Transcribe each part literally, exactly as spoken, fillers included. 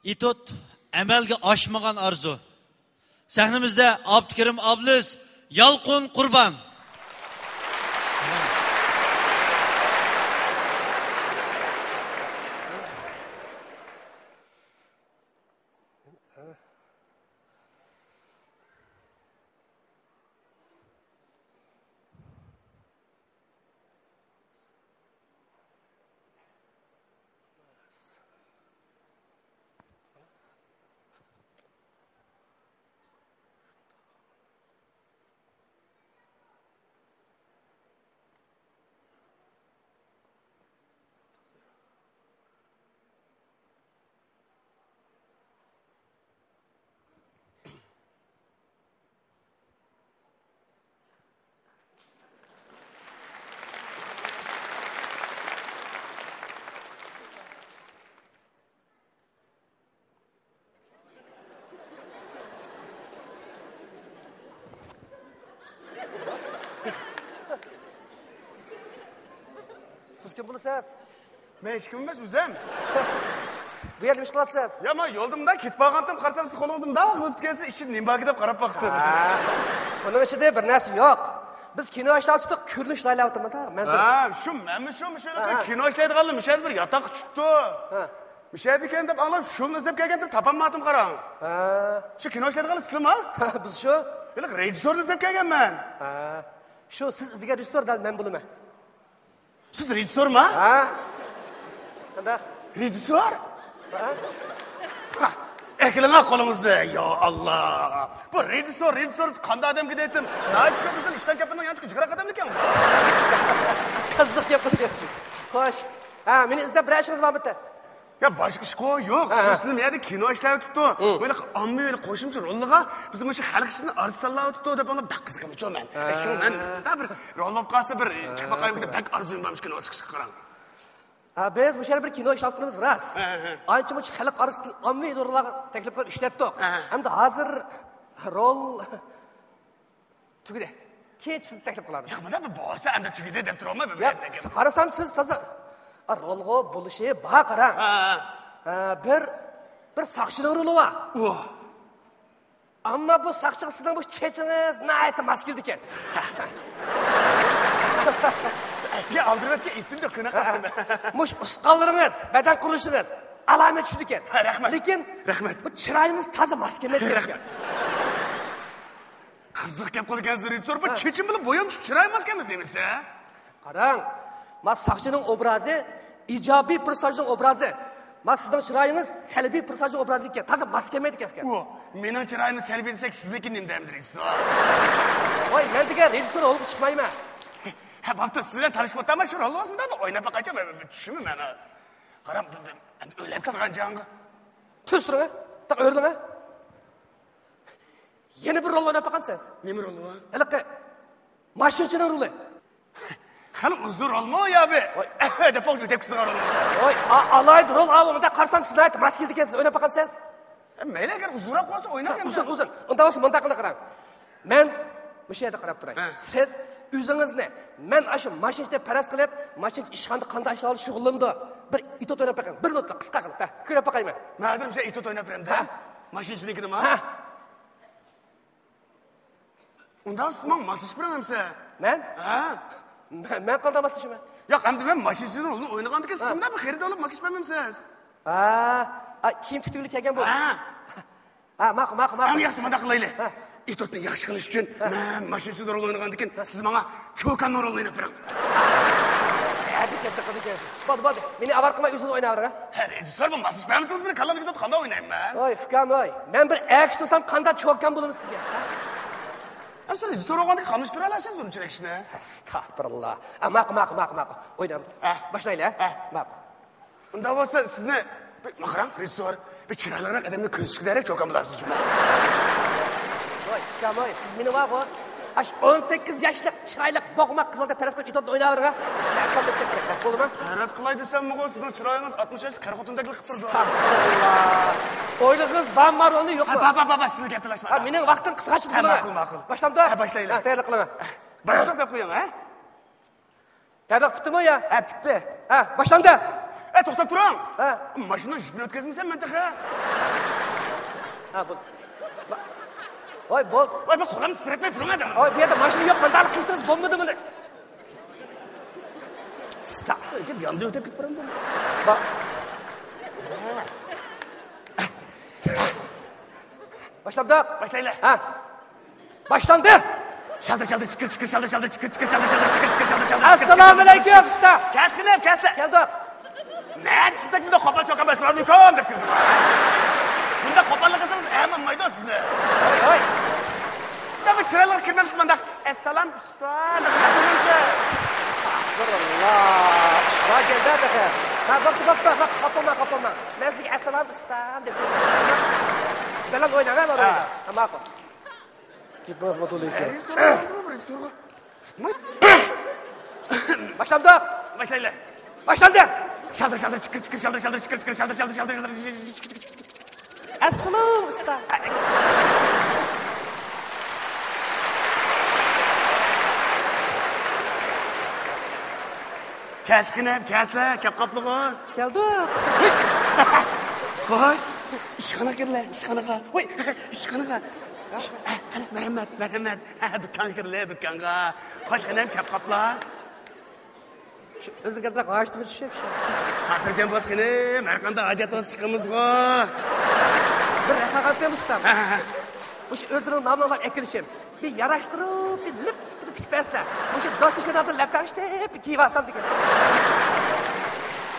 ئېتوت، ئەمەلگە ئاشمىغان ئارزۇ. سەھنىمىزدە ئابدۇكېرىم ئابلىز، يالقۇن قۇربان. سىز كىم بولىسىز؟ مەن ھېچكىم ئەمەس، ئۆزۈم. بۇ يەردە نېمە ئىش قىلىۋاتىسىز؟ يا، مەن يولدا مۇنداق كېتىپ بارغانتىم، قارىسام، سىز قولىڭىزنى مۇنداق قىلىپ كەلسىز، ئىچىدە نېمە باركى دەپ قاراپ باقتىم. ھە. بۇنىڭ ئىچىدە بىر نەرسە يوق. بىز كىنو ئىشلەۋاتىمىز، كۆرۈنۈش ئىشلەۋاتىمىز، مەن ھە، شۇ، مەنمۇ شۇ، مۇشۇ ھە، ھە. كىنو ئىشلەيدىغانلار مۇشۇ يەردە بىر ياتاققا چۈشۈپتۇ. ھە. مۇشۇ يەردىكەن دەپ ئاڭلاپ، شۇنى ئىزدەپ كەلگەنتىم، تاپالمايۋاتىمەن، قاراڭ. ھە. شۇ كىنو ئىشلەيدىغانلار سىلىمۇ؟ ھە، بىز شۇ. ھېلىقى رېژىسسورنى ئىزدەپ كەلگەنمەن. ھە. شۇ سىز ئىزدىگەن رېژىسسور دەل مەن بولىمەن. سىز رېژىسسورما؟ ھە؟ قانداق؟ رېژىسسور؟ ھە؟ ھا، ئەكېلىڭە قولىڭىزنى، يا ئاللا. بۇ رېژىسسور، رېژىسسور قانداق ئادەمكى دەيتتىم. ناھايىتى شۇ بىزنىڭ ئىشتان چاپىنىنىڭ يانچۇقى جىگراق ئادەممىكەن. قىزىق گەپ قىلىپ كەتسىز. خوش. ھە، مېنى ئىزدەپ بىرەر ئىشىڭىز بارمىدى؟ يا، باشقا ئىشقۇ يوق. ھە، ھە. سىز نېمە يەردە كىنو ئىشلەۋېتىپتۇ؟ ھە. بۇ ھېلىقى ئاممىۋى ھېلىقى قوشۇمچە رولىغا بىز مۇشۇ خەلق ئىچىدىن ئارتىس تاللاۋېتىپتۇ دەپ ئاڭلاپ بەك قىزىقىمچۇ مەن. ھە. شۇ مەن بىر رول بولۇپ قالسا بىر چىقىپ باقايمىكىن دەپ بەك ئارزۇيۇم بار مۇشۇ كىنوغا چىقىشقا، قاراڭ. ھە، بىز مۇشۇ يەردە بىر كىنو ئىشلەۋاتقىنىمىز راست. ھە، ھە. ئانچە مۇنچە خەلق ئارىسىدىن ئاممىۋى روللارغا تەكلىپ قىلىپ ئىشلەتتۇق. ھە، ھە. ئەمدى ھازىر رول تۈگىدى. كېيىن سىزنى تەكلىپ قىلارمىز. ياق، مۇنداق بىر بولسا ئەمدى تۈگىدى دەپ تۇرۇۋالماي، بىر ياق، گەپنى. قارىسام سىز تازا، ئا، رولغۇ بولۇشى بار، قاراڭ. ھە، ھە. ئە، بىر، بىر ساقچىنىڭ رولى بار. ۋاھ. ئەمما بۇ ساقچىغا سىزنىڭ بۇ چېچىڭىز ناھايىتى ماس كېلىدىكەن. ئەتىگە ئالدىرىۋەتكەن ئېسىمدە قېنىق قاپتىمەن. مۇشۇ ئۇسقانلىرىڭىز، بەدەن قۇرۇلۇشىڭىز ئالامەت چۈشىدىكەن. ھە، رەھمەت. لېكىن رەھمەت. بۇ چىرايىڭىز تازا ماس كەلمەيدىكەن. رەھمەت. قىزىق گەپ قىلىدىكەنسىز، رېژىسسور. بۇ ھە. چېچىم بىلەن بويام چۈشۈپ، چىرايىم ماس كەلمىسە نېمىسى؟ قاراڭ، ما ساقچىنىڭ ئوبرازى ئىجابىي پېرسوناژنىڭ ئوبرازى. ما سىزنىڭ چىرايىڭىز سەلبىي پېرسوناژنىڭ ئوبرازى ئىكەن، تازا ماس كەلمەيدىكەن ئىكەن. ئۇ، مېنىڭ چىرايىمنى سەلبىي دېسەك، سىزنىڭكىنى نېمە دەيمىز، رېژىسسور؟ ۋاي، مەن دېگەن رېژىسسور رولغا چىقمايمەن. ھە، بوپتۇ، سىز بىلەن تالىشىپ ئولتۇرماي شۇ رولىڭىزنى بىر ئويناپ باقايچۇ، مەن، مەن چۈشىنمەيمەن. قاراڭ، بىر، بىر، ئەمدى ئۆيلەپ كەتكەن جاڭغا. تۈز تۇرۇڭ، ھە؟ تاق ئۆرلىڭ، ھە؟ يەنە بىر رول ئويناپ باققانسىز. نېمە رول ئۇ؟ ھېلىقى ماشىنىچىنىڭ رولى. خېلى ئۇزۇن رولمۇ يا بى؟ ۋاي. دەپ ئۆتۈپ كېتىدىغان رول. ۋاي، ئا-، ئالاھىدە رول ئاۋۇ. مۇنداق قارىسام سىز ناھايىتى ماس كېلىدىكەنسىز. ئويناپ باقامسىز؟ ئە، مەيلى، ئەگەر ئۇزۇنراق بولسا ئويناپ ھە، ئۇزۇن، ئۇزۇن. ئۇنداق بولسا مۇنداق قىلىڭ، قاراڭ. مەن مۇشۇ يەردە قاراپ تۇراي. ھە. سىز ئۆزىڭىزنى مەن ئاشۇ ماشىنىچىدەك پەرەز قىلىپ، ماشىنىچى ئىشخانىدا قانداق ئىشلار بىلەن شۇغۇللىنىدۇ؟ بىر ئېتيۇد ئويناپ بېقىڭ. بىر مىنۇتلا قىسقا قىلىپ، ھە، كۆرۈپ باقايمەن. مەن ھازىر مۇشۇ ئېتيۇد ئويناپ بېرەمدە. ھە. ماشىنىچىنىڭكىنىمۇ؟ ھە. ئۇنداق سىز ماڭا ماسلىشىپ بېرىڭ ئەمسە. مەن؟ ھە. مەن، مەن قانداق ماسلىشىمەن؟ ياق، ئەمدى مەن ماشىنىچىنىڭ رولىنى ئوينىغاندىكىن ھە. سىز مۇنداق بىر خېرىدارلىق ماسلىشىپ بەرمەمسىز؟ ھە. ئا، كىيىم تۈكتۈكلۈك كەلگەن بۇ. ھە. ھە، ماقۇل، ماقۇل، ماقۇل. ئەڭ ياخشىسى مۇنداق قىلايلى. ھە. ئېتيۇدنى ياخشى قىلىش ئۈچۈن ھە. مەن ماشىنىچىدا رول ئوينىغاندىكىن ھە. سىز ماڭا چوكاننىڭ رولىنى ئويناپ بېرىڭ. ھەدە كەتتى قىز ئىكەنسىز. بولدى، بولدى. مېنى ئاۋارە قىلماي ئۆزىڭىز ئويناۋېرىڭ، ھە؟ ھە، رېژىسسور بولۇپ ماسلىشىپ بەرمىسىڭىز مېنى كاللامنى كۆتۈرۈپ قانداق ئوينايمەن مەن؟ ۋاي ئۇكام ۋاي، مەن بىر ئەكتىر بولسام قانداق چوكان بولىمەن سىزگە؟ ھە، سىز رېژىسسور بولغاندىكىن قاملىشتۇرالايسىز ئۇنچىلىك ئىشنى. ئەستەغپۇرۇللا. ھە، ماقۇل، ماقۇل، ماقۇل، ماقۇل. ئويناڭ. ھە. باشلايلى، ھە؟ ھە. ماقۇل. ئۇنداق بولسا سىزنى بىر، مانا قاراڭ، رېژىسسور، بىر چىرايلىقراق ئادەمنى كۆرسىتىشكە دەرەك چوكان بولاسىز جۇمۇ. ۋاي ئۇكام ۋاي، سىز مېنى بارغۇ، ئاشۇ ئون سەككىز ياشلىق چىرايلىق بوغماق قىزلاردا پەرەز قىلىپ ئېتيۇدنى ئويناۋېرىڭ ھە. مەن ئىسلام دەپ كەتتىم. بولدىمۇ؟ پەرەز قىلاي دېسەممۇغۇ، سىزنىڭ چىرايىڭىز ئاتمىش ياشلىق قېرى خوتۇندەكلىك قىلىپ تۇرىدۇ. ئەستەغپۇرۇللا. ئويلىغىڭىز بارمۇ رولنى يوقمۇ؟ ھە، بار، بار، بار، بار، سىزنى گەپ تالاشماي. ھە، مېنىڭ ۋاقتىم قىسقاچە ھە، بولىدۇ. ماقۇل، ماقۇل. باشلامدۇ؟ ھە، باشلايلى. ھە، تەييارلىق قىلىمەن. باشلاپ دەپ قويۇڭ، ھە؟ تەييارلىق پۈتتىمۇ يا؟ ھە، پۈتتى. ھە، باشلاندى. ئە، توختاپ تۇرۇڭ. ھە. ماشىنىنىڭ يىپىنى ئۆتكۈزمىسەم مەن تېخى. ھە، بول. ۋاي، بول. ۋاي، بۇ قولۇم تىترەتمەي تۇرۇڭ ئادەم. ۋاي، بۇ يەردە ماشىنا يوق، مانداق قىلسىڭىز بولمىدى بۇنى. ئىشتا. ئەجەب ياندىن ئۆتۈپ كېتىپ بارامدۇ؟ با- باشلامدۇق؟ باشلايلى. ھە. باشلاندى. شالدىر، شالدىر، چىقىر، چىقىر، شالدىر، شالدىر، چىقىر، چىقىر، شالدىر، شالدىر، چىقىر، چىقىر، شالدىر، شالدىر، چىقىر، چىقىر، شالدىر، شالدىر. ئەسسالامۇئەلەيكۇم، ئۇستا. كەلسىلە، كەلسىلە. كەلدۇق. نەدە سىزدەك بۇنداق قوپال چوكان ئەسسالامۇئەلەيكۇم دەپ كىردىم. بۇنداق قوپاللىق قىلسىڭىز ئەمىنمايدۇ سىزنى. ھوي، ھوي. بۇنداق بىر چىرايلىق كىرمەمسىز مۇنداق. ئەسسالام، ئۇستا، دەپ كىرمەمسىز. ئەستەغپۇرۇللا. ئىشقا كەلدى تېخى. ھە، بوپتۇ، بوپتۇ. ھە، خاپا بولماڭ، خاپا بولماڭ. مەن سىزگە ئەسسالام، ئۇستا، دەپ. بىلەن ئويناڭ، ھە، بىلەن ھە. ئويناڭ. ھە، ماقۇل. گېپىڭىز مۇدۇلىكەن. بىرىنچى سورۇن، بىرىنچى سورۇن. باشلامدۇق؟ باشلايلى. باشلاندى. شالدىر، شالدىر، چىقىر، چىقىر، شالدىر، شالدىر، چىقىر، چىقىر، شالدىر، شالدىر، شالدىر، شالدىر. ئەسسالام، ئۇستا. كەلسىلە، كەلسىلە، كەپ قاپلىغۇ. كەلدۇق. خوش. ئىشخانىغا كىرلە، ئىشخانىغا. ۋوي، ئىشخانىغا. قېنى، مەرھەمەت، مەرھەمەت. دۇكانغا كىرلە، دۇكانغا. خوش، خېنىم، كەپ قاپلا. شۇ ئۆزىگە ئازراق ھاجىتىمىز چۈشۈپ، شۇ. خاتىرجەم بولسا خېنىم، ھەر قانداق ھاجەت بولسا چىقىمىزغۇ. بىر رەقەم قىلىمىز ئۇستام. ھە، ھە، ھە. مۇشۇ ئۆزلىرىنىڭ نامىنى ئاڭلاپ ئەكېلىشىم. بىر ياراشتۇرۇپ، بىر لىپپىدە تىكىپ بەرسىلە. مۇشۇ دوست دۈشمەن ئارىدا لەپەڭ ئىشلەپ كىيىۋالسام دېگەن.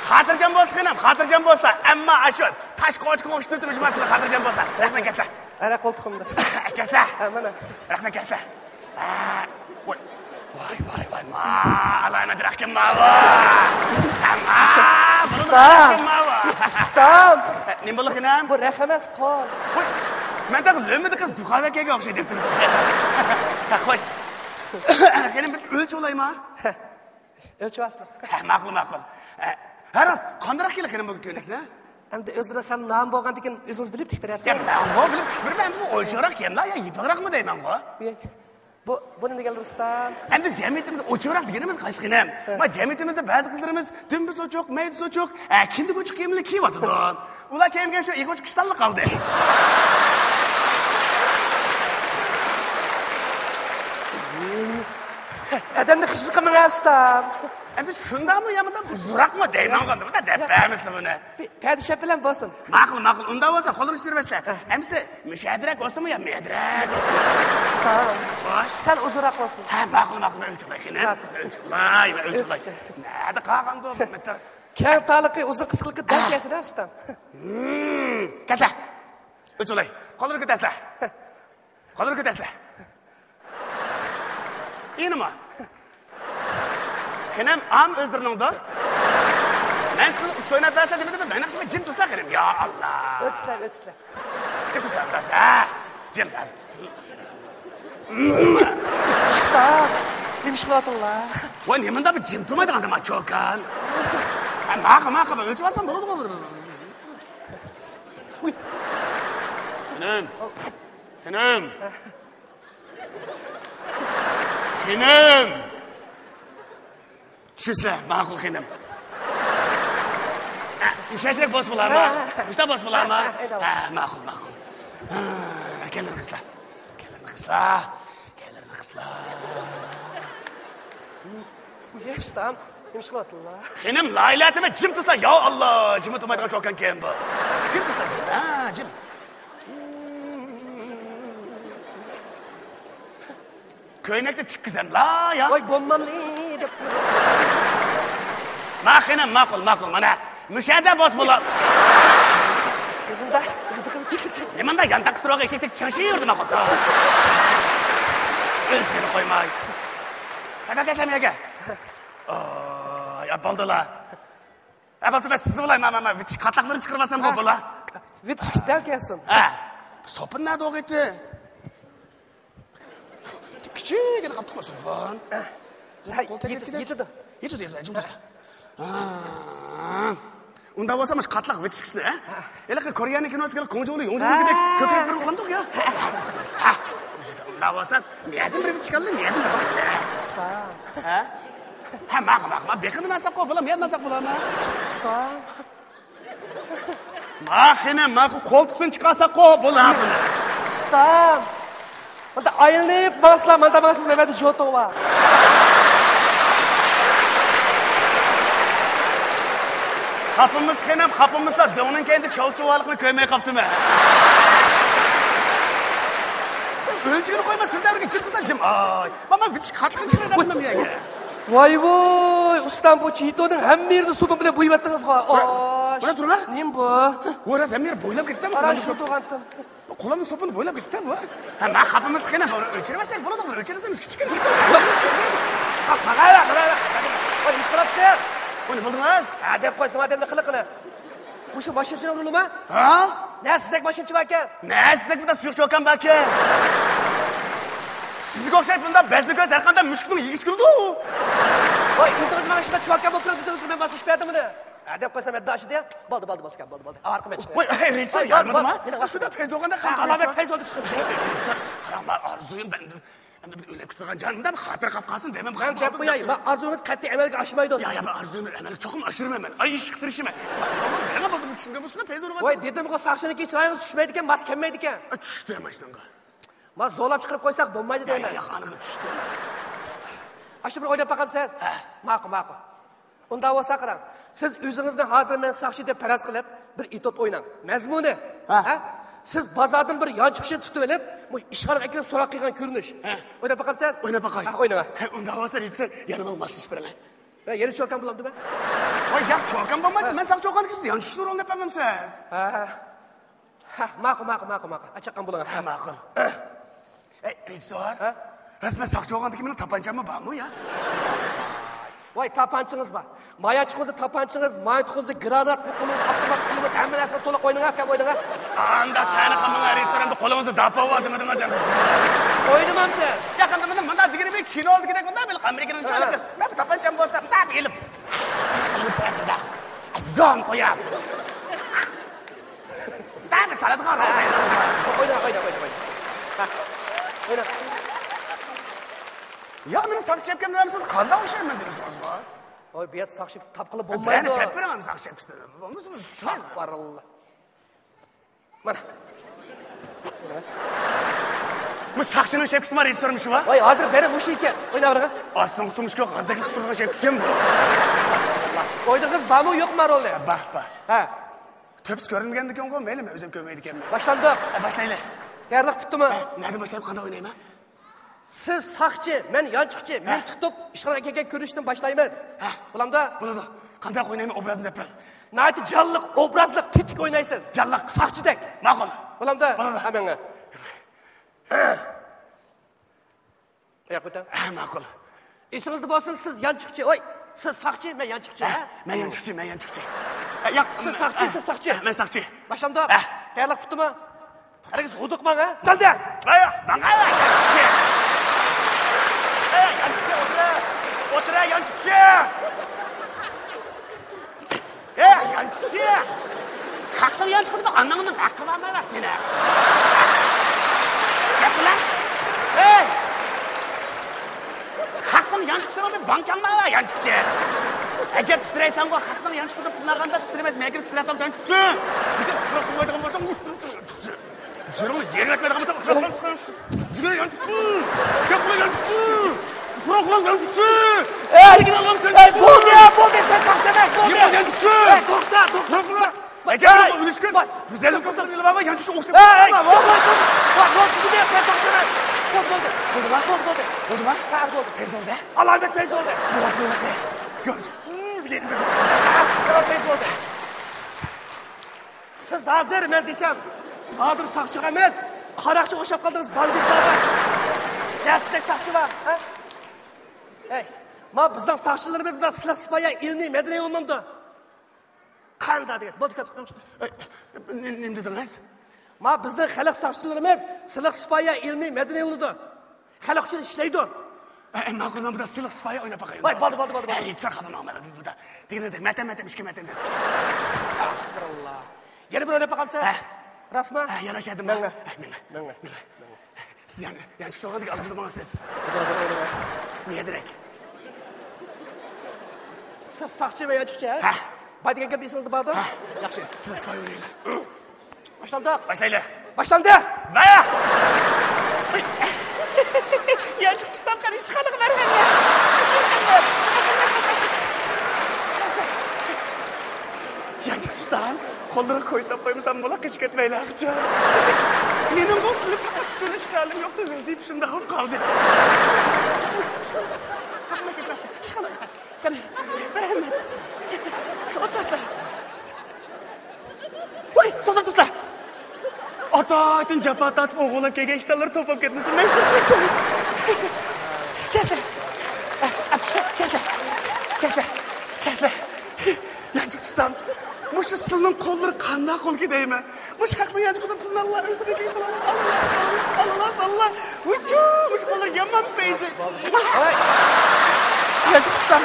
خاتىرجەم بولسا خېنىم، خاتىرجەم بولسا. ئەمما ئاشۇ تاش قوچىقىغا ئوخشىتىۋېتىمىز ماشىنىنى، خاتىرجەم بولسا. رەخنە كەسلە. ئەرە قولتۇقۇمدا. كەسلە. ھە، مانا. رەخنە كەسلە. ھە. ۋاي. ۋاي، ۋاي، ۋاي، ما، ئالايمەن رەخكىم ماۋۇ. ھە، ما، بۇنىڭ ئۇستام. رەخكىم ماۋۇ. ئۇستام. نېمە بولدى خېنىم؟ بۇ رەخ ئەمەس، قول. ۋاي، مەن تېخى لۆممىدە قىز دۇخاۋەكەگە ئوخشايدۇ دەپتىم. ھە، خوش. خېنىم، بىر ئۆلچىۋالايما؟ ئۆلچىۋالسىلا. ھە، ماقۇل، ماقۇل. ھە، ھە، راست، قانداقراق كېلە خېنىم بۇ كۆينەكنى؟ ئەمدى ئۆزلىرىنىڭ خېنىم نامى بولغاندىكىن ئۆزىڭىز بىلىپ تىكىپ بېرەرسىز. يا، مەنغۇ بىلىپ تىكىپ بېرىمەن، ئەمدى بۇ ئوچۇقراق كىيەملا يا يېپىقراقمۇ دەيمەنغۇ؟ بۇ، بۇنى نېمە دېگەنلەر ئۇستا؟ ئەمدى جەمئىيىتىمىزدە ئوچۇقراق دېگىنىمىز قايسى خېنىم؟ ھە. ما جەمئىيىتىمىزدە بەزى قىزلىرىمىز دۈمبىسى ئوچۇق، مەيدىسى ئوچۇق، ھە، كىندىك ئوچۇق كىيىملەرنى كىيىۋاتىدۇ. ئۇلار كىيگەن شۇ ئېغىر ئوچۇق ئىشتانلا قالدى. ئادەمنى خىجىل قىلماڭ ئۇستام. ئەمدى شۇنداقمۇ يا مۇنداق ئۇزۇنراقمۇ دەيمەنغۇ، مۇنداق دەپ بەرمىسىلە بۇنى. بىر پەدىشەپ بىلەن بولسۇن. ماقۇل، ماقۇل. ئۇنداق بولسا قولۇمنى چۈشۈرۈۋەتسىلە. ھە. ئەمىسە مۇشەدىرەك بولسىمۇ يا مەدىرەك بولسىمۇ؟ ئۇستام. خوش. سەل ئۇزۇنراق بولسۇن. ھە، ماقۇل، ماقۇل. مەن ئۆلچەپ قوياي خېنىم. ماقۇل. مەن ئۆلچەپ قوياي، مەن ئۆلچەپ قوياي. ئۆلچىدە. نەدە قالغاندۇ بۇ مېتىر؟ كەڭ تارلىقى ئۇزۇن قىسقىلىقى دەل كەلسىدە ئۇستام. ھىم، كەسلە. ئۆلچەپ قوياي. قوللىرىنى كۆتەرسىلە. قوللىرىنى كۆتەرسىلە. ئىنىما. خېنىم، ئام ئۆزلىرىنىڭدۇ. مەن سىزنى ئۇستا ئويناپ بەرسە دېمىدىممۇ؟ مەن نەقىشىمە جىم تۇرسا خېنىم. يا ئاللا. ئۆتسىلە، ئۆتسىلە. جىم تۇرسا بىراز، ھە؟ جىم. ئۇستا، نېمە ئىش قىلىۋاتىڭلار؟ ۋاي، نېمە مۇنداق بىر جىم تۇرمايدىغان ئادەم، چوكان؟ ھە، ماقۇل، ماقۇل، ئۆلچىۋالسام بولىدىغۇ. ئۇي. خېنىم. خېنىم. خېنىم. چۈشىسىلە، ماقۇل خېنىم. ھە، مۇشۇنچىلىك بولسا بولارما؟ ھە، ھە، ھە. مۇشۇنداق بولسا بولارما؟ ھە، ھە، ھە، ھە، ماقۇل، ماقۇل. ھە، كەلدىڭلار قىزلار. كەلدىڭلار قىزلار. كەلدىڭلار قىزلار. ئۇستام، نېمە ئىش قىلىۋاتىدىلا؟ خېنىم، لايلاتىمە جىم تۇرسا، يا ئاللا، جىم تۇرمايدىغان چوكانكەن بۇ. جىم تۇرسا، جىم، ھە، جىم. كۆينەكنى تىككۈزەملا يا. ۋاي، بوممامنى دەپ. ما خېنىم، ماقۇل، ماقۇل، مانا. مۇشەدە بولسا بولا. نېمانداق، نېمانداق يانتاق سىروغا ئېشەكتەك چىڭشىپ يۈردى ما خوتۇن. ئۆلچىگىنى قويماي. ھەمە كەسەم يەگە. ئاي، ئاپالدىلا. ئاپالدى، مەن سىزىپ ئالاي، ما، ما، ما، ۋىتىشكا قاتلاقلىرىنى چىقىرىۋالسامغۇ بولا. ۋىتىشكا دەل كەلسۇن. ھە. سوپۇن نەدە ئوغىتى؟ كىچىككىنە قاپتۇ سوپۇن. ھە، قول يېتىدۇ، تەگكەندەك. يېتىدۇ. يېتىدۇ، يېتىدۇ، جۇمۇ. ھە. ئۇنداق بولسا مۇشۇ قاتلاق ۋىتىشكىسىنى، ھە؟ ھېلىقى كورېيەنىڭ كىنوسىدىكى كۇڭجۇلۇ يۇڭجۇلۇكىدەك ھە. كۆكرەك بېرىپ قالدۇق يا. ھە. ئۇنداق بولسا، نەدىن بىر ۋىتىشكا ئالدىم، نەدىن بىر. ئۇستا. ھە؟ ھە، ماقۇل، ماقۇل. ما بېقىندىن ئالساققۇ بولامدۇ، يادىن ئالساق بولامدۇ؟ ئۇستا. ما خېنىم، ما قولتۇقتىن چىقارساققۇ بولامدۇ؟ ئۇستا. ماندا ئايلىنىپ ماڭسىلا، ماندا ماڭسىز، مەمەدە جوتۇڭ بار. خاپىمىز خېنىم، خاپىمىزلا، دۆڭنىڭ كەينىدە چاۋسۇۋالىقنى كۆرمەي قاپتىمەن. ئۆلچىگىنى قويما، سۆزلەرگە جىم تۇرسا جىم. ئاي، ماما، ۋىتىش قاتلىقىنى چىقىرىپ بەردىم يەگە. ۋاي ۋوي، ئۇستام، بۇ چىتونىڭ ھەممە يېرىنى سوپۇن بىلەن بويىۋەتتىڭىزغۇ. ئاي، بۇنى تۇرۇڭ. نېمە بۇ؟ ۋوراز ھەممە يېرى بويلاپ كەتتىم. ئانا شۇ تۇرغانتىم. قولۇمنى سوپۇن بويلاپ كەتتىم بۇ. ھە، ما خاپىمىز خېنىم، بۇنى ئۆچۈرمەسەك بولىدۇ، بۇنى ئۆچۈرسىمىز كىچىككىنە. ۋاي، نېمە قىلىپسىز؟ ۋوي، نېمە قىلىقىنى؟ مۇشۇ ماشىنىچىنىڭ رولىمۇ؟ ھە؟ نە سىزدەك ماشىنىچى باركەن؟ نە سىزدەك بۇندا سۇيۇق چوكان باركەن؟ سىزگە ئوخشاش بۇنداق بەزلىك ئۆز ھەر قانداق مۈشۈكنىڭ يېگۈسى كېلىدۇ. ۋاي، ئۆزىڭىز ماڭا شۇنداق چوكان بولۇپ تۇرۇپ دېدىڭىز، مەن ماسلىشىپ بەردىم ئۇنى. ھە، دەپ قويسام، ئەددا ئىدى. بولدى، بولدى، بولدى، بولدى، بولدى. ئارقىمەن چىقىڭ. ۋاي، ئەي، رېژىسسور، ۋاي، يارىمىدىما؟ بولدى، بولدى. شۇنداق پەيزى بولغاندا ھە، قانداق ئالامەت پەيزى بولدى چىقىڭ. قاراڭ، مەن ئارزۇيۇم، مەن ئەمدى بىر ئۆلۈپ كېتىدىغان جانىمدا بىر خاتىرە قاپ قالسۇن دەيمەن. مەن دەپ قوياي، مەن ئارزۇيىڭىز قەتئىي ئەمەلگە ئاشمايدۇ. يا، يا، مەن ئارزۇيۇمنى ئەمەلگە چوقۇم ئاشۇرىمەن مەن. ئاي، ئىشقا تىرىشىمەن. باشقا بولمىسا، مېنىڭ بولدى، بۇ چۈشۈنگەن بولسىلا پەيزى بولغان. ۋاي، دېدىمغۇ، ساقچىنىڭكى چىرايىڭىز چۈشمەيدىكەن، ماس كەلمەيدىكەن. ئە، چۈشتى ماشىناڭغا. ما زورلاپ چىقىرىپ قويساق بولمايدۇ يا، دەيمەن. يا، ياق، ئانىغا چۈشتى. ئاشۇ بىر ئويناپ باقامسىز؟ ھە. ماقۇل، ماقۇل. ئۇنداق بولسا قاراڭ، سىز ئۆزىڭىزنى ھازىر مەن ساقچى دەپ پەرەز قىلىپ، بىر ئېتيۇد ئويناڭ. مەزمۇنى، ھە؟ ھە؟ سىز بازاردىن بىر يانچۇقچىنى تۇتۇۋېلىپ، بۇ ئىشخانىغا ئەكىرىپ سوراق قىلغان كۆرۈنۈش. ھە. ئويناپ باقامسىز؟ ئويناپ باقاي. ھە، ئويناڭ. ھە، ئۇنداق بولسا رېژىسسور، يەنە ماڭا ماسلىشىپ بېرىڭ. ھە، يەنە چوكان بولامدۇ مەن؟ ۋاي، ياق، چوكان بولمايسىز، ھە. مەن ساقچى بولغاندىكىن سىز يانچۇقچىنى رولىنى ئېلىپ بەرمەمسىز؟ ھە. ھە، ماقۇل، ماقۇل، ماقۇل، ماقۇل. ئاچاققان بولۇڭ. ھە، ماقۇل. ئەي، رېژىسسور. ھە؟ راست مەن ساقچى بولغاندىكىن مېنىڭ تاپانچاممۇ بارمۇ يا؟ ۋاي، تاپانچىڭىز بار. مايانچۇقىڭىزدا تاپانچىڭىز، مايانچۇقىڭىزدا گرانات، بۇ قولىڭىزدا ئاپتومات، قولىڭىزدا ھەممە نەرسىڭىز تولۇق، ئويناڭ، ئاكام، ئويناڭ. ئاندا تەنە قىلمىڭ، رېژىسسور، ئەمدى قولىڭىزدا داپا بار دېمىدىڭ جان. ئوينىمامسىز؟ ياق، ئەمدى مېنىڭ مۇنداق دېگىنىم كىنو دېگۈندەك مۇنداق بىر ئامېرىكىنىڭ ھە. چاقى. تاپانچام بولسا مۇنداق ئېلىپ. زام قويام. دەپ سالىدىغان رول. ئوينا، ئوينا، ئوينا، ئوينا. ھە. ئوينا. يا، مېنى ساقچى دەپ كەلدىڭىز، قانداق ئوخشايمەن دېدىڭىز بۇ؟ ۋاي، بۇ يەردە ساقچى تاپقىلى بولمايدۇ. بىرەرنى تېپىپ بېرىڭ، ساقچى دەپ كەلسە. بولمىسا، ئەستەغپۇرۇللا. مانا. بۇ ساقچىنىڭ شەپكىسىما، رېژىسسورمۇ شۇ ۋە؟ ۋاي، ھازىر بېرىپ مۇشۇ ئىكەن. ئويناۋېرىڭ. ئاستىنقى تۇمشۇكى غازەكلىك تۇرغان شەپكە ئىكەن بۇ. ئوينىغىڭىز بارمۇ، يوقمۇ رولنى؟ بار، بار. ھە. تۆپىسى كۆرۈنمىگەندىكىنغۇ، مەيلى، مەن ئۆزۈم كۆرمەيدىكەنمەن. باشلاندۇق. ھە، باشلايلى. تەييارلىق پۈتتىمۇ؟ ھە، نەدىن باشلايمەن، قانداق ئوينايمەن؟ سىز ساقچى، مەن يانچۇقچى. ھە. مېنى تۇتۇپ، ئىشخانىغا كەلگەن كۆرۈنۈشتىن باشلايمىز. ھە. بولامدۇ؟ بولىدۇ. قانداق ئوينايمەن ئوبرازنى دەپ بېرىڭ. ناھايىتى جانلىق، ئوبرازلىق، تېتىك ئوينايسىز. جانلىق. ساقچىدەك. ماقۇل. بولامدۇ؟ بولىدۇ. ھە، مېڭە. ئاياق كۆتەر. ھە، ماقۇل. ئېسىڭىزدە بولسۇن، سىز يانچۇقچى. ۋاي، سىز ساقچى، مەن يانچۇقچى، ھە، ھە؟ مەن يانچۇقچى، مەن يانچۇقچى. ھە، ياق، سىز ساقچى، ھە، سىز ساقچى. ھە، مەن ساقچى. باشلامدۇق. ھە. تەييارلىق پۈتتىمۇ؟ ھەرگىز ھودۇقماڭ، ھە؟ دەلدە. ۋاي، ماڭا يانچۇقچى. ھە، يانچۇقچى، ئولتۇر. ئولتۇر، يانچۇقچى. ئەي، يانچۇقچى! خەقنىڭ يانچۇقىدا ئاناڭنىڭ ھەققى بارمۇ سېنىڭ؟ گەپ قىلە! ئەي! خەقنىڭ يانچۇقىدا بىر بانكاڭ بارمۇ، يانچۇقچى؟ ئەجەب تىترەيسەنغۇ، خەقنىڭ يانچۇقىدا پۇل ئالغاندا تىترىمەس، مەگىر تىترەپ تۇرساڭ، يانچۇقچى! بىر قۇرۇق قويمايدىغان بولساڭ، يانچۇقچى! جىگىرىڭنى يېرىۋەتمەيدىغان بولسا، ئۇخلاپ قالسىڭ. جىگىر يانچۇقچى! گەپ قىلغان يانچۇقچى! ئۇخلاپ قالغان يانچۇقچى! ئەي! ئەي، بولدى، بولدى، سەن تاپچان ئەمەس، بولدى. يېمە يانچۇقچى! ئەي، توختا، توختا. ئەجەب، ئەي، ئۇلۇشكىن. باي. گۈزەللىك قىلسا نېمە بار، يانچۇقچى ئوخشاپ ئەي، ئەي، كېتىدۇ. توختا، توختا. باي، بولدى، سەن تاپچان ئەمەس. بولدى، بولدى. بولدىما؟ بولدى، بولدى. بولدىما؟ ھە، بولدى. تېز بولدى. ئالامەت تېز بولدى. بولدى، بولدى. يانچۇقچى دېگەن. ھە، تېز بولدى. سىز ھازىر مەن دېسەم، ھازىر ساقچىغا ئەمەس، قاراقچىغا ئوخشاپ قالدىڭىز، باندىتلارغا. دەسلىك ساقچىلار، ھە؟ ھەي، ما بىزنىڭ ساقچىلىرىمىز بۇنداق سىلىق سىپايە، ئىلمىي، مەدەنىي بولمامدۇ؟ قانداق دېگەن؟ بولدى، كەپ چىقىڭ. ئەي، نېمە، نېمە دېدىڭىز؟ ما بىزنىڭ خەلق ساقچىلىرىمىز سىلىق سىپايە، ئىلمىي، مەدەنىي بولىدۇ. خەلق ئۈچۈن ئىشلەيدۇ. ئە، ئە، ماقۇل، مەن بۇدا سىلىق سىپايە ئويناپ باقايمۇ؟ ۋاي، بولدى، بولدى، بولدى، بولدى. ھە، ھېچ ساقلىماڭ، مانا بۇدا. دېگىنىڭىزدەك، مەتەم، مەتەم، ئىككى مەتەم دەپ. ئەستەغپۇرۇللا. يەنە بىر ئويناپ باقامسىز؟ ھە. راستمۇ؟ ھە، ياراشادىما؟ مەڭە. ھە، مەڭە. مەڭە. مەڭە. سىز يەنە، يەنە شۇ تۇرغاندىكى ئالدىدا ماڭىسىز. بۇدا بىر ئوينىماي. نېدىرەك؟ سىز ساقچى ۋە يانچۇقچى، ھە؟ ھە. باي دېگەن گەپ ئېسىڭىزدە باردۇ؟ ھە. ياخشى. سىلەر سىپاي ئۆيلەيلى. باشلامدۇق؟ باشلايلى. باشلاندى. ۋە! يانچۇقچى ئۇستام، قېنى ئىشخانىغا مەرھەمەت. يانچۇقچى ئۇستام، قوللىرىغا كوي ساپ قويمىسام بولا، قېچىپ كەتمەيلى ئاقچا. مېنىڭ بۇ سىنىپتا تۇتۇلۇش خىيالىم يوقتى، ۋەزىپە شۇنداق بولۇپ قالدى. ئىشخانىغا. قېنى، مەرھەمەت. ئولتۇرسىلەر. ۋاي، توختاڭ، توختاڭ. ئاتايتىن جاپا تارتىپ ئوغۇرلاپ كەلگەن ئىشتانلار توپلاپ كەتمىسۇن، مەن سىز چەكتىم. كەلسىلەر. كەلسىلەر. كەلسىلەر. كەلسىلەر. يانچۇق ئۇستام، مۇشۇ سىلىنىڭ قوللىرى قانداق قولكەن دەيمەن. مۇشۇ خەقنىڭ يانچۇقىدىن پۇلنى ئاللا ئۆزىگە سالام. ئاللا، ئاللا، ئاللا. ۋۇچۇ، مۇشۇ قوللار يامان پەيزى. ھەي! يانچۇق ئۇستام،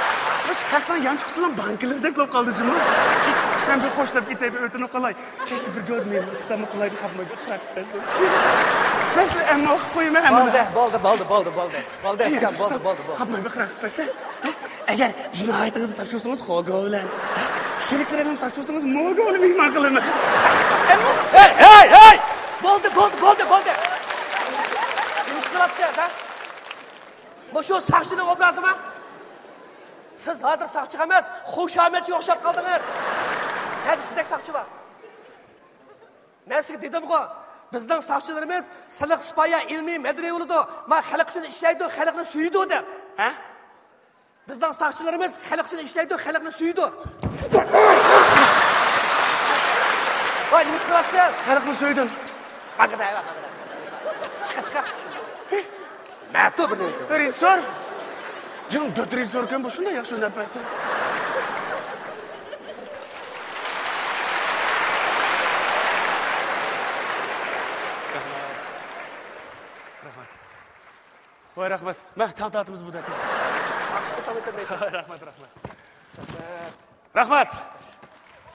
مۇشۇ خەقنىڭ يانچۇقىسىنىڭ بانكىلىرىدەك بولۇپ قالدى جۇمۇ. مەن بىر خوشلاپ كېتەي، بىر ئۆتۈنۈپ قالاي. كەچتە بىر جوز مېنى قىلساممۇ قىلايدۇ، قاپمايدۇ. مەسىلەن، ئەمما ئوقۇپ قويىمەن ھەممىنى. بولدى، بولدى، بولدى، بولدى، بولدى. بولدى، ئەسكەم، بولدى، بولدى، بولدى. قاپماي بىر قىراق قىلىپ بەرسە. ئەگەر جىنايىتىڭىزنى تاپشۇرسىڭىز، خوگو بىلەن، شېرىكلىرىڭىزنى تاپشۇرسىڭىز، موگو بىلەن مېھمان قىلىمەن. ھەي، ھەي، ھەي! بولدى، بولدى، بولدى، بولدى! نېمە ئىش قىلىۋاتىسىز، ھە؟ مۇشۇ ساقچىنىڭ ئوبرازىمۇ؟ سىز ھازىر ساقچىغا ئەمەس، خۇشامەتچىگە ئوخشاپ قالدىڭىز. نەدە سىزدەك ساقچى بار؟ مەن سىزگە دېدىمغۇ، بىزنىڭ ساقچىلىرىمىز سىلىق سىپايە، ئىلمىي، مەدەنىي بولىدۇ. ما خەلق ئۈچۈن ئىشلەيدۇ، خەلقنى سۆيىدۇ دەپ. ھە؟ بىزنىڭ ساقچىلىرىمىز خەلق ئۈچۈن ئىشلەيدۇ، خەلقنى سۆيىدۇ. ۋاي، نېمە ئىش قىلىۋاتىسىز؟ خەلقنى سۆيدۈم. ماڭا دەۋە، ماڭا دەۋە. چىقا، چىقا. مەتۇ بۇنى. رېژىسسور. جىڭ دۆت رېژىسسوركەن بۇ، شۇنداق ياخشى ئويناپ بەرسە. رەھمەت. رەھمەت. ۋاي، رەھمەت. مە، تاڭ تارتىمىز بۇ دەتنى. ئاخشىمى ساڭا كۆرمەيسەن. رەھمەت، رەھمەت. رەھمەت.